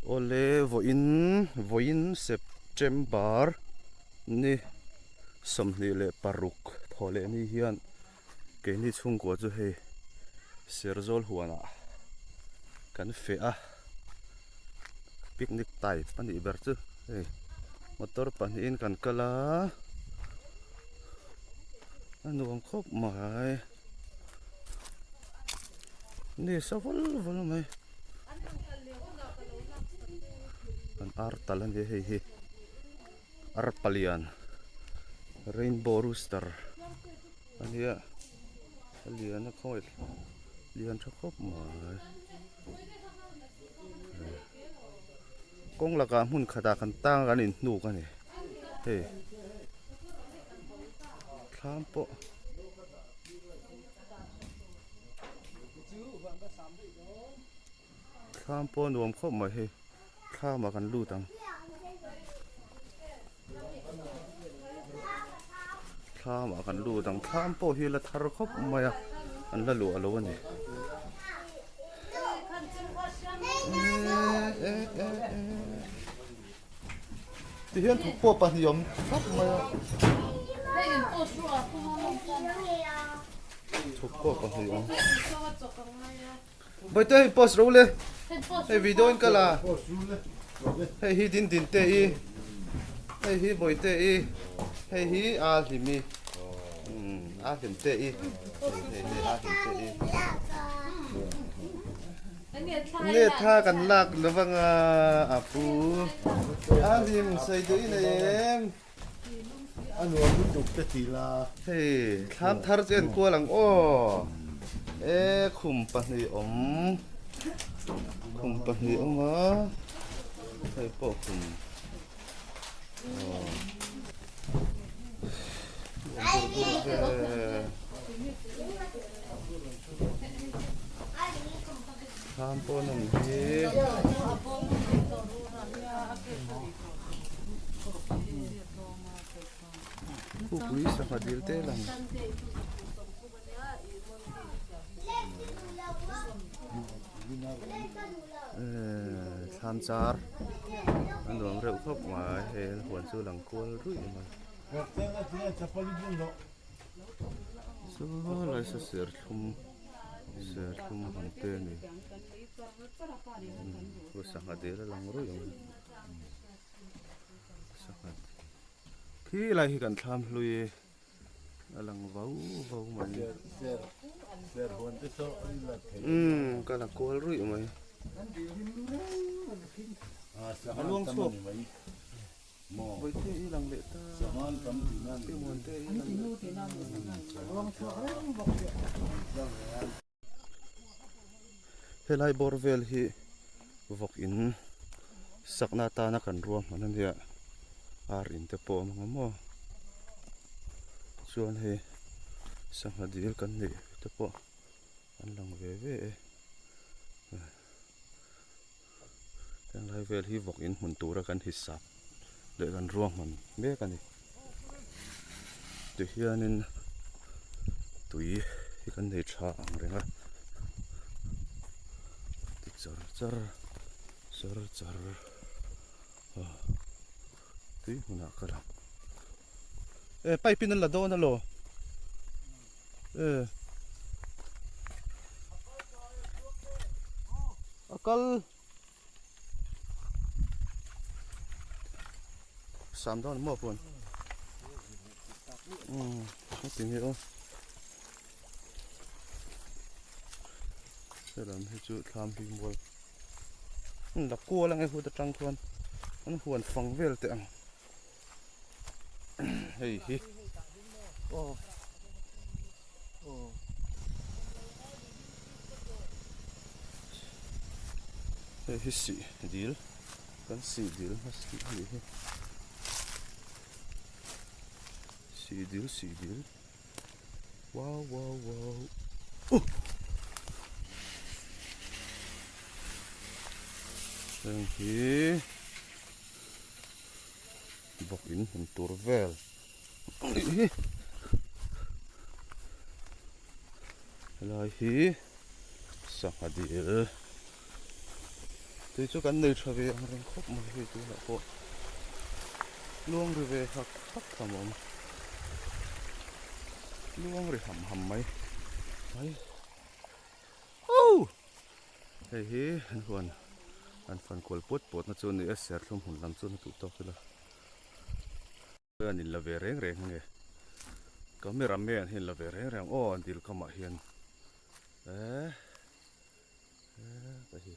Awle vawiin vawiin September ni 26 thawh leh ni hian keini chhungkua chu hei Serzawl huanah kan feh a picnic type a nih ber chu hei motor pahnihin kan kal a a nuam khawp mai. Ni sa vul vul mai an ar tal a nia hei hi ar palian rainbow rooster a nia a lian a khawi lian tha khawp mai kawng lakah hmun khatah kan tang kan inhnuk a ni hei thlam pawh. Thlam pawh a nuam khawp mai hei thlam ah kan lut ang thlam ah kan lut ang thlam pawh hi la thar khawp mai a an la luah lo a ni Tihian thuk pawh pahnih awm khawp mai a. Thuk pawh pahnih awm. Bawihte hei post ro le. Hei video in ka la. Hei hi din din te i. Hei hi bawihte i. Hei hi a hlim i. A hlim te i. Hei hi a hlim te i. Nge tha kan lak lo vanga a pu a hlim sawi duh i nei em? A nuam lutuk te ti la. Hei thlam thar chu en kual ang aw. E khum pahnih awm khum pahnih awm a hei pawh khum aw. Nuam dur dur ve. Thlam pawh an awm hi. Khupui sangha dil te lang. Thlam char a nuam reuh khawp mai hei an huan chu lang kual ruih mai. Chu lai sa serthlum serthlum ang te a ni umm sangha dil a lang ruih mai sangha khi lai hi kan thlam hlui a lang vau vau mai umm ka la kual ruih mai a luang chhuak. Bawihte i lang leh ta. Pi Muante i lang leh ta. Helai bawr vel hi vawk in sakna atana kan ruahman a nia ar in te pawh a awm ang maw chuan hei sangha dil kan neih te pawh an lang ve ve e. Henglai vel hi vawk in hmun tura kan hisap leh kan ruahman mek a ni. Tihianin tui hi kan nei tha ang reng a, ti char char char char a tui hmunah ka lang. E pipe in an la dawn alaw e. A kal sam dawn maw pawn umm heti nge aw helam hi chu thlam hi mual an la kual ang e hut atang khuan an huan fang vel teh ang hei hi aw Hei hi sih dil kan sih dil hmasa a nih hi sih dil sih dil wow wow wow uh heng hi bawk in hmun tur vel Helai hi sangha dil te Tui chu kan nei tha ve ang reng khawp mai hei tunah pawh luang ri ve hak hak tham a awm luang ri ham ham mai mai oh hei hi an huan an fan kual puat puat na chu a ni a serthlum hmun lam chu na duh tawk ila. An in la ve reng reng ange camera man hi an la ve reng reng aw an dil kamah hian eh eh hi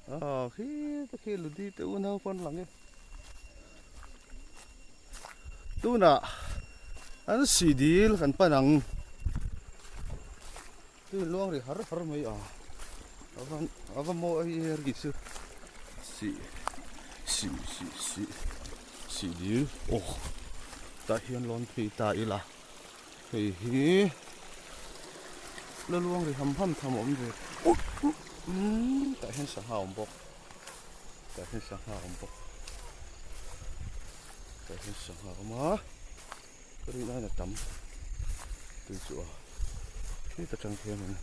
Ah khi te khi ludi te unau pawn lang e tunah an si dil kan pan ang tui luang ri har har mai a ava ava maw a hi her ki chu si si si si si dil aw tah hian lawn phei ta ila Hei hi la luang ri ham ham tham a awm ve umm tah hian sangha a awm bawk tah hian sangha a awm bawk tah hian sangha a awm a ka rin aiin a tam tui chu a heta tang khianin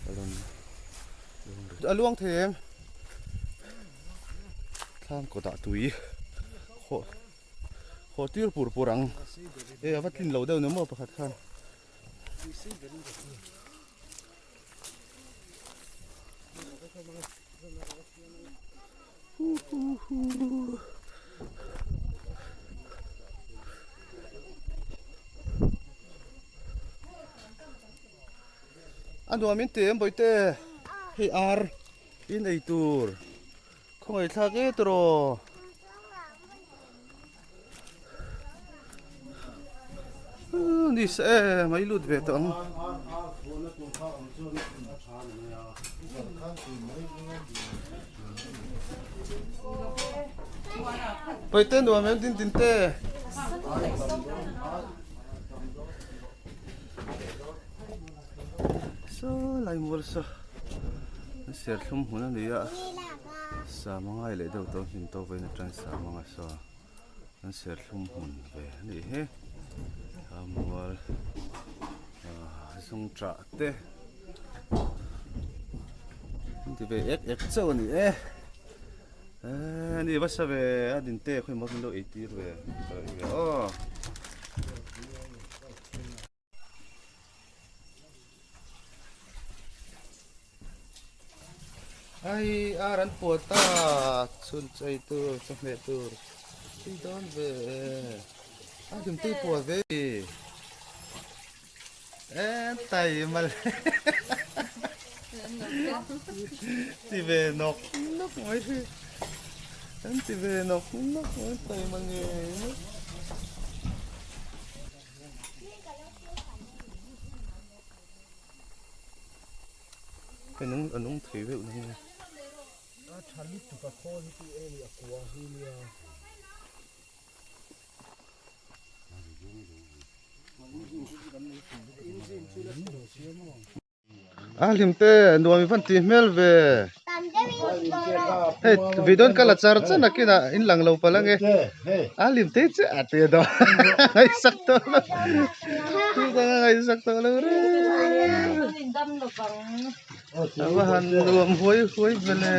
a rawn luang ri a luang thei em thlam kawtah tui khawh. Haw tir pur pur ang. E a va tlin lo deuh ni maw pakhat khan. Hu hu hu. A nuam in ti em bawihte. Hei ar in ei tur. Khawngaih thlak e tawh. Ni se e mai lut ve tawh ang. Paite nuam em din din te. Saw lai mual saw an serthlum hmun a ni a sama ngai leh deuh tawh hnim tawk vein atang sama nga saw an serthlum hmun ve a nih hi a mual ah zawng tah te an ti ve ek ek chauh a ni e eh ni va sa ve a din te khawi maw min lo ei tir ve aw. Ai ar an puat ta chhun chei tur chawhmeh tur tui dawn ve a hlim tui puat ve en tai mal ti ve nawk nawk mai hi an ti ve nawk nawk mai tai mal ngei mai. Hei nung a nung thei deuh nang a. A tha lutuk a khawl hi chu eng a kua hi nia. A hlim te nuam i van ti hmel ve. Hei video ka la char chan a kinah in lang lo palh ange. A hlim te che a ti dawn ngaihsak tawh lo. Tu dang a ngaihsak tawh lo reng. A va han nuam huai huai ve le.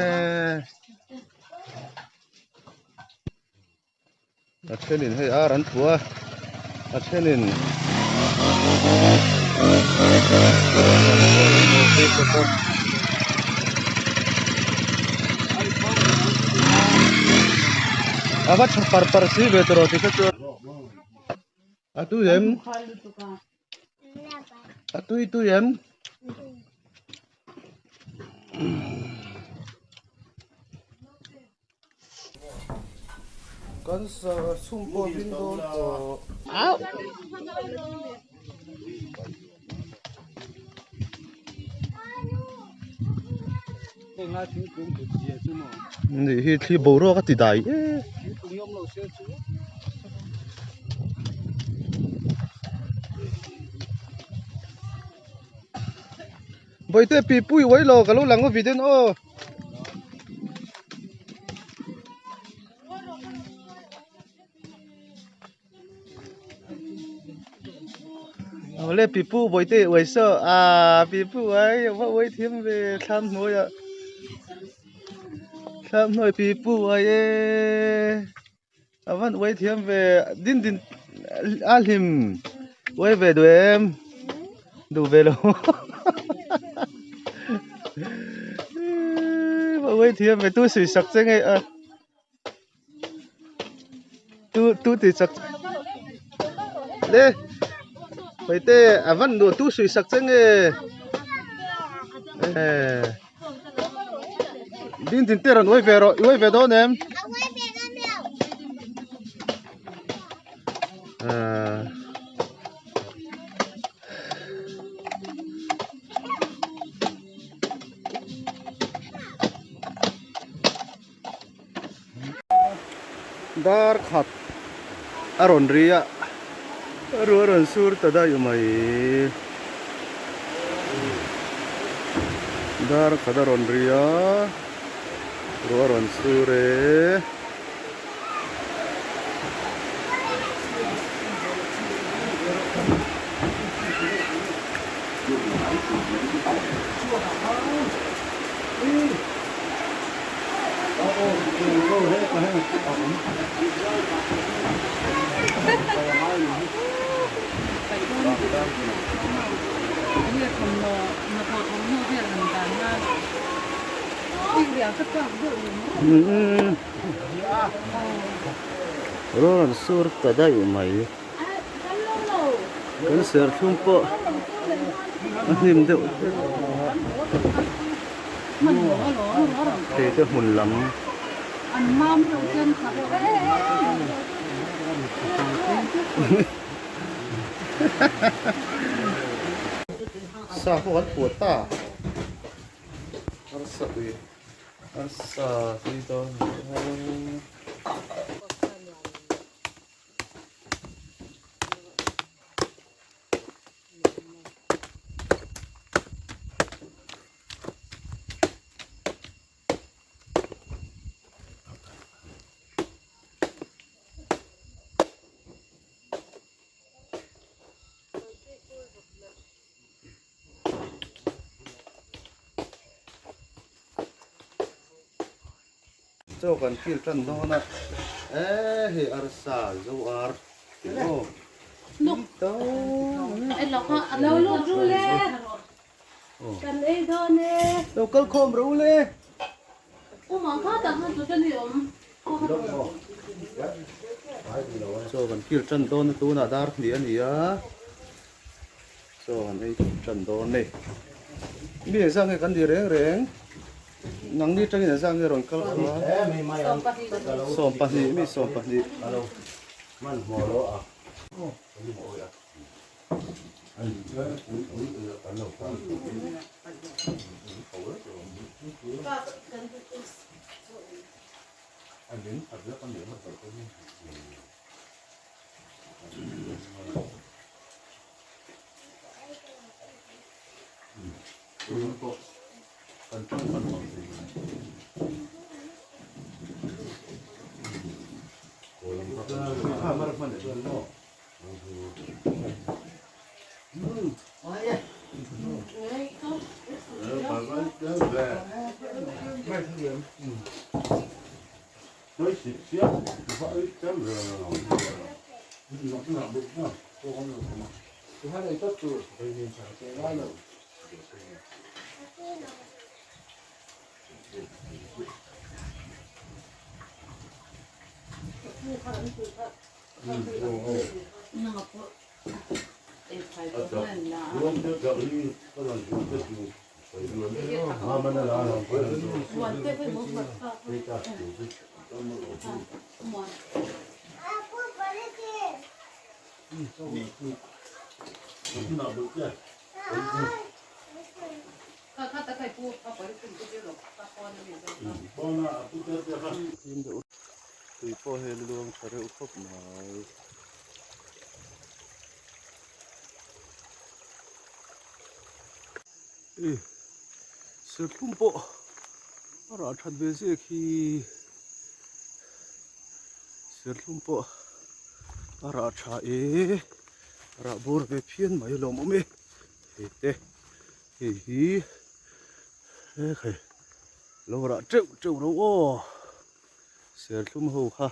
A thenin hei ar an phuah a a thenin a va tha par par si ve tawh tikha chuan a tui em a tui tui em. Kan chhung pawh hlim dawn tawh. Au. Ni hi thli boruak a ti dai e. Bawihte pi pui uai lo ka lo lang aw viden aw. Awle pipu bawihte uai saw ah pipu uai a va uai thiam ve thlam hnuaiah thlam hnuai pipu uai e a van uai thiam ve din din a hlim uai ve duh em duh ve lo va uai thiam ve tu suih sak che nge a. Tu tu ti chak le hmeichhe a van duh tu suih sak che nge eh ding tin te rawn uai ve rawh i uai ve dawn em ah. Dar khat a rawn ri a, ruah a rawn sur ta daih mai. Dar khat a rawn ri a, ruah a rawn sur e. Rawn sur ta daih mai kan serthlum pawh a hnim deuh hlek a thei te hmun lam sa pawh kan puat ta arsa ui arsa tui dawn Chaw kan kil tan dawn a e hei arsa zo ar tih aw lo kal khawm rawh u le chaw kan kil tan dawn a tunah dar hnih a ni a chaw kan ei tan dawn a ni mi engzah nge kan ni reng reng. Nangni tangin a zang nge rawn kal kha? 20 mi 20. Kan tawng kan hmang thei mai. Tui pawh hei luang tha reuh khawp mai. I serthlum pawh a rah that ve zek hi. Serthlum pawh a rah tha e rah bur ve phian mai lawm awm e hei te hei hi he khai lo rah teuh teuh ro aw serthlum ho kha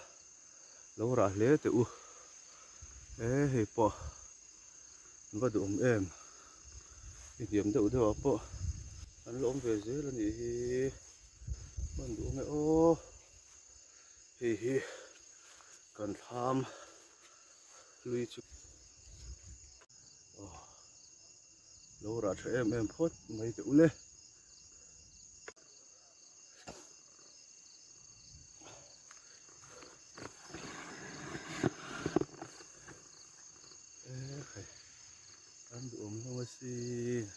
lo rah hle teh u e hei pawh an va duhawm em i hniam deuh deuh ah pawh an la awm ve zel a nih hi hman duhawm e aw. Hei hi kan thlam hlui chu aw lo rah tha em em phawt mai teh ule. An duhawm hlawm asin.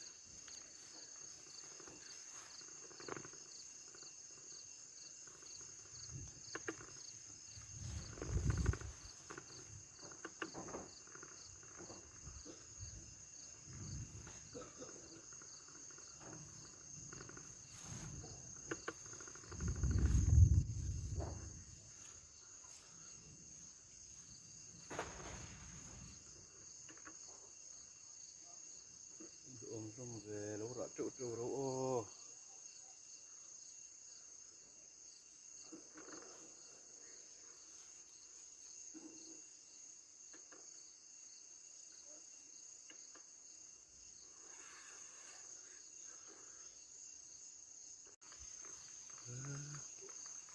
Duhawm hlawm ve lo rah teuh teuh ro aw.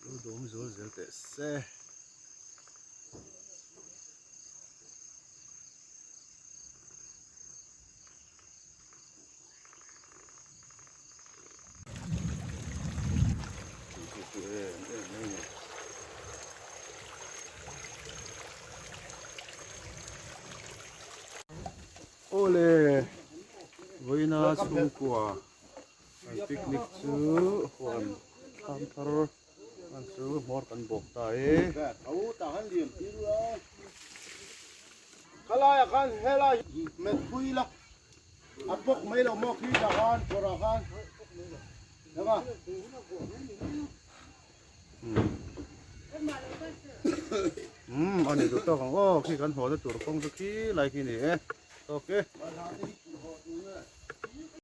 Lo dawm zual zel teh se. Awle vawiina chhungkua an picnic chu huan thlam thar an chu hmawr kan bawk ta e. Khalaiah khan helai met pui la. A bawk mai lo maw khi tah khan kawrah khan eng a. Umm a ni duh tawk ang aw khi kan haw na tur kawng chu khi lai khi ni e ok.